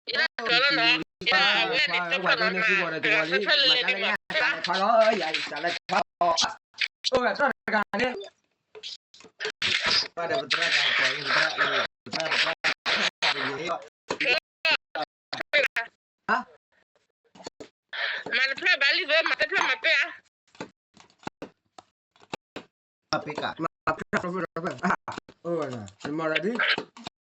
ယလီၤလီၤနီၤ, ယဝဲန့ၣ်တဖျၢၣ်နီၤ, တဂၤတဖျၢၣ်လံလံမး, တဂၤတဖျၢၣ်လံလံ, မၤတဖျၢၣ်ဘၣ်လံဝဲ, မၤတဖျၢၣ်မၤပ့ၢ်ဧါ, မၤပ့ၢ်က, မၤတဖျၢၣ်, မၤတဖျၢၣ်, နမၤလၢတဖျၢၣ်န့ၣ်ဧ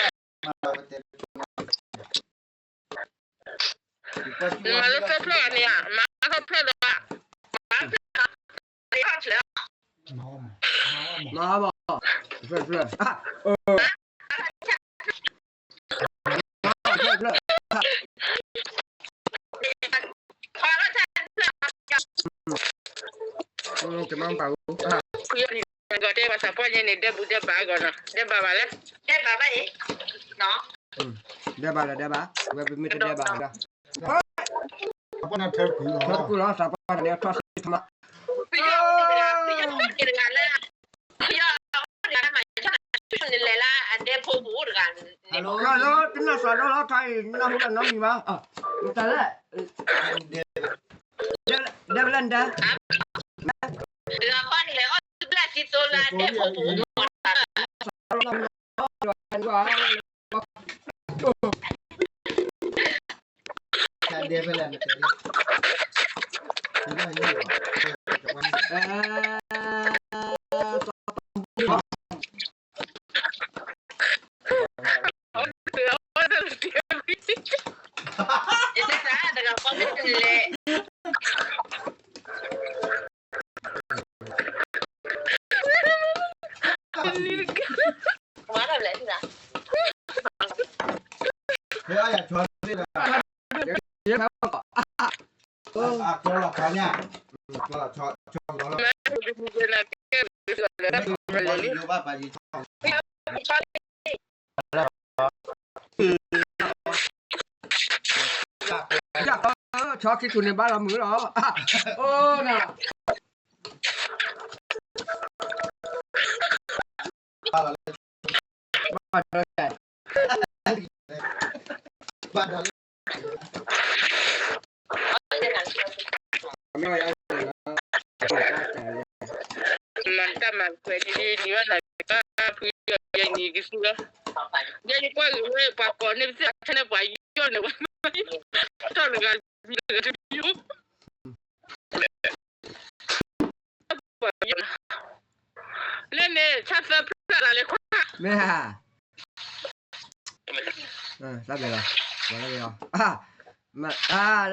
ါ, မၤတဖျၢၣ်ဒီး, မၤတဖျၢၣ်, မၤ, တဖျၢၣ်တဖျၢၣ်, ကမၤပာ်, တဲပှၤသးပှၢ်ယဲန့ၣ် ဒဲဘူးဒဲဘၣ်အဂီၢ်နီၤ, ဒဲဘၣ်ဘၣ်လဲၣ်, ဒဲဘၣ်ဘၣ်အံၤ, ဒဲဘၣ်လၢဒဲဘၣ်, ဝဲပမ့ၢ်တဒဲဘၣ်ဒီး, ထၢတကူၣ်လီၤ, သးပှၢ်န့ၣ်ထီၣ်ဆံထမး, ပယီၤတဂၤလၢအဒဲဖိပူၤတဂၤ, လီၤလီၤ တနၢ်စးဒီးလီၤ ခါအံၤ နၢ်ဟူဒီးနီတမံၤဘၣ်, တၢ်လဲၣ်, ဒဲဖဲလဲၣ်နတဲ, တဂၤဃီန့ၣ်လဲၤအီၣ်ဘျၣ်စံသိလၢအဒဲဖိပူၤ, ဒဲဖဲလဲၣ်နတဲ, ဆီခံထူၣ်န့ၣ်ဘၣ်လီၤမုာ်လီၤ, အိၣ်နီၤ, မၤတၢ်မၤကွဲးဒ်နံၤဘၣ်နၤ ဖုယီၢ်ယဲနံၤကသံလီၤ, ယဲယကွၢ်ဂ့ၤဝဲပှၤကိးန့ၣ် ပသ့ၣ်အဆၢန့ၣ်ပှၤယီၢ်န့ၣ်ဝဲ, တၢ်တဂၤယီၢ်, လၢန့ၣ် ဆၣ်သၢဖျၢၣ်လၢလဲၤခွါ, မ့ၢ်ဧါ, တၢ်ဘျဲးလီၤ,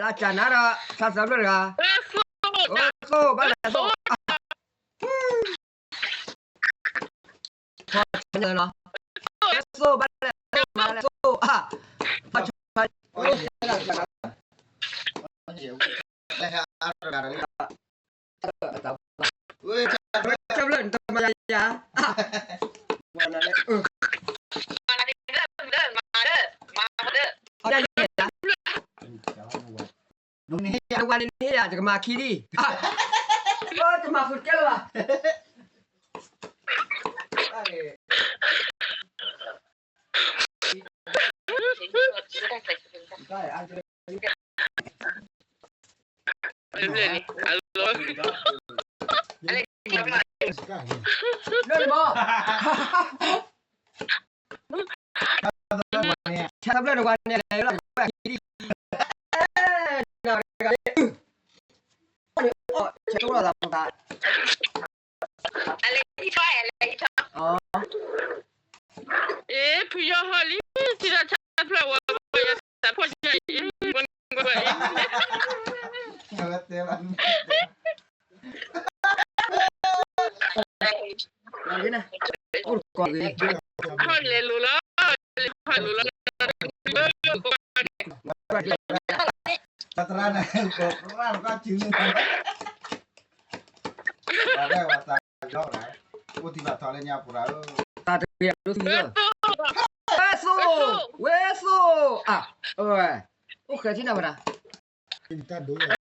လၢကၢ်နါဒီး ဆၣ်သၢဖျၢၣ်တဂၤ, သိၣ်ဘၣ်လဲၣ်သိၣ်, ဆီဆၢလီၤ, သိၣ်ဘၣ်လဲၣ်သိၣ်ဘၣ်လဲၣ်သိၣ်, ဆီဆၢ, တၢ်ဘျဲးနတမၤယၤ, တဝၤန့ၣ်နဟ့ၣ်ယၤ ယကမၤခံဒံၣ်, တမၤဃုာ်တကဲလၢၤဘၣ်, လၢန့ၣ်, ဆၣ်သၢဖျၢၣ်တဝၤန့ၣ် လဲၤလီၤ, အ့ ဖုယီၢ်ဟီၣ်လံ, ထံၣ်ဒီးဆၣ်ဖျၢၣ်ဝဲ, ယသးဖိညါအံၤ, ဟီၣ်လဲၤလိၤလီၤ, လဲၤလိၤလီၤ, သရၣ်န့ၣ်, သရၣ်ကီၢ်စုန့ၣ်, အိၣ်သံဘၣ်ထီလၢညါပူၤရၣ်ဧၢ, တၢ်တဂ့ၤအဒိသံဧၢ, ဝဲသိၣ်, ဝဲသိၣ်, အိၣ်ဃဲၤထံၣ်နၤဝဲဒၣ်,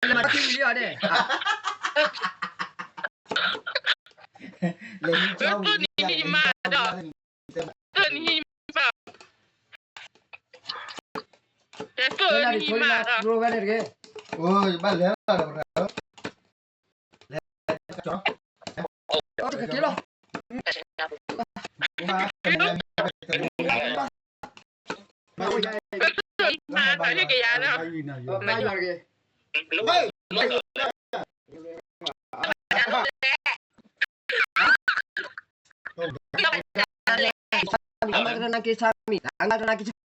မၤထံလံအီၤန့ၣ်, ဝဲသိၣ်နံၤမးဒီး, သိၣ်နံၤမး, နံၤမးဒီး ဘၣ်လဲၤလီၤဒီး လဲၤကီၤ တက့ၤလီၤ မၤတၢ်န့ၣ်ကယၤလီၤ မၤတၢ်တက့ၤ အမၤတနာ်က့ၤဆါမံၤ အမၤတနာ်က့ၤဆါ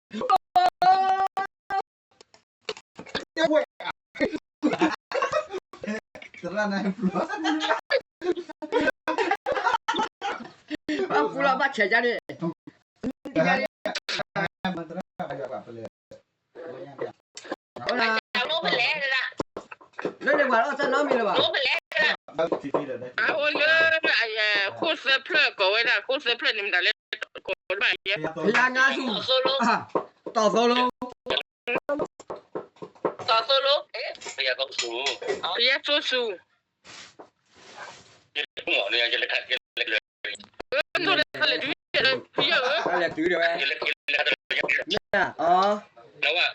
သရၣ်န့ၣ် ပူလီၤ ဘၣ်ဆဲးယါန့ၣ် လၢန့ၣ်ပှၤလီၤတၢ်နီတမံၤလၢၤဘၣ် အအိၣ်လၢ ခိၣ်သၢဖျၢၣ် ကိးဝဲဒၣ် ခိၣ်သၢဖျၢၣ်န့ၣ်မတၤလဲၣ် ကိးဝဲဒၣ် ဖယါငါသူ တီၢ်သိလိ တီၢ်သိလိ ဖယါသိစူၤ လဲၤတုၤဒီးဝဲ မ့ၢ်ဧါ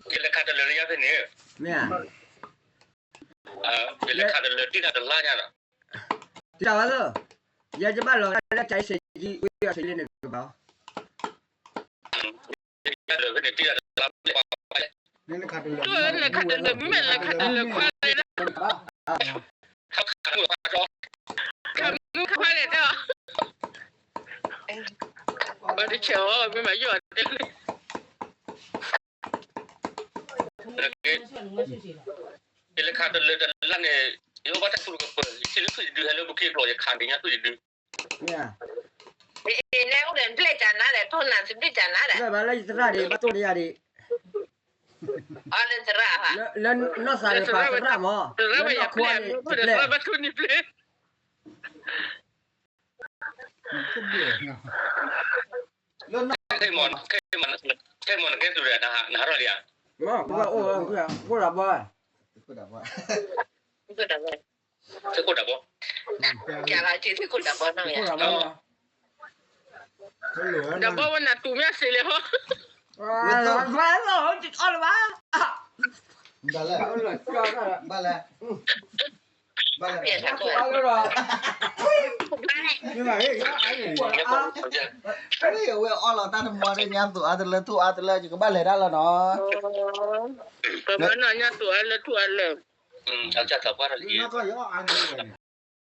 ယလဲၤခးတလၢာ်လၢယၤဖဲန့ၣ် မ့ၢ်ဧါ ယလဲၤခးတလၢာ်တံၢ်တၢ်တလါညါဒီး တံၢ်တၢ်ဘၣ်သၢ ယကဘၣ်လီၤလၢကၢ်အံၤစဲးကံ ဝံၤအီၤစဲးလ့န့ၣ်ကဘၣ် လဲၤခးတလၢာ်မ့ၢ်လဲၤခးတလၢာ်ခွါလဲၣ် ခးမုၢ်ခွါလဲၣ်ဒီး ပတဆဲးအီၤ မ့ၢ်မၤယိၣ်အီၤတဲ ယလဲၤခးတလၢာ်တလါန့ၣ် ယအိၣ်ဘၣ်တၢ်သူၣ်ကပၢၤ ယထံၣ်လၢသူၣ်ယဒုဟဲလၢပူၤခ့ကျိာ် ယခးဒံးညါသူၣ်ယဒု မ့ၢ်ဧါ နဲအိၣ်ဒီးပျဲၢ်ကနါဒီး ထိၣ်နၤသဘျ့ကနါဒီး ဘၣ်လၢယသရၣ်ဒံး ဘၣ်တိၢ်န့ၢ်ယၤဒံး အလၢသရၣ် လၢနီၢ်သးန့ၣ်ပာ်သရၣ်မး လၢနီၢ်ခိန့ၣ်ပျဲၢ် လၢနီၢ် ခဲမ့ၢ်နကဲသုးဒီး နဟးထီၣ်လံဧါ မ့ၢ် ပအိၣ် ခိၣ်ဒးဘီ သုးခိၣ်ဒးဘီ သုးခိၣ်ဒးဘီ ဒးဘီဝဲနၤတူၢ်မ့ၢ်စ့လဲၣ်ဟီ အီၣ်လၢၤဘၣ် ဘၣ်လဲၣ် ဘၣ်လဲၣ် အဝဲအီၣ်လီၤတၢ်တမီၤဒီး ညါသူၣ်အါတလၢထူၣ်အါတလၢ ယကဘၣ်လဲၤတၢ်လီၤနီၤ ပမၤနီၢ်ညါသူၣ်အါလၢထူၣ်အါလၢ အကၢ်သးပှၢ်တလံ အ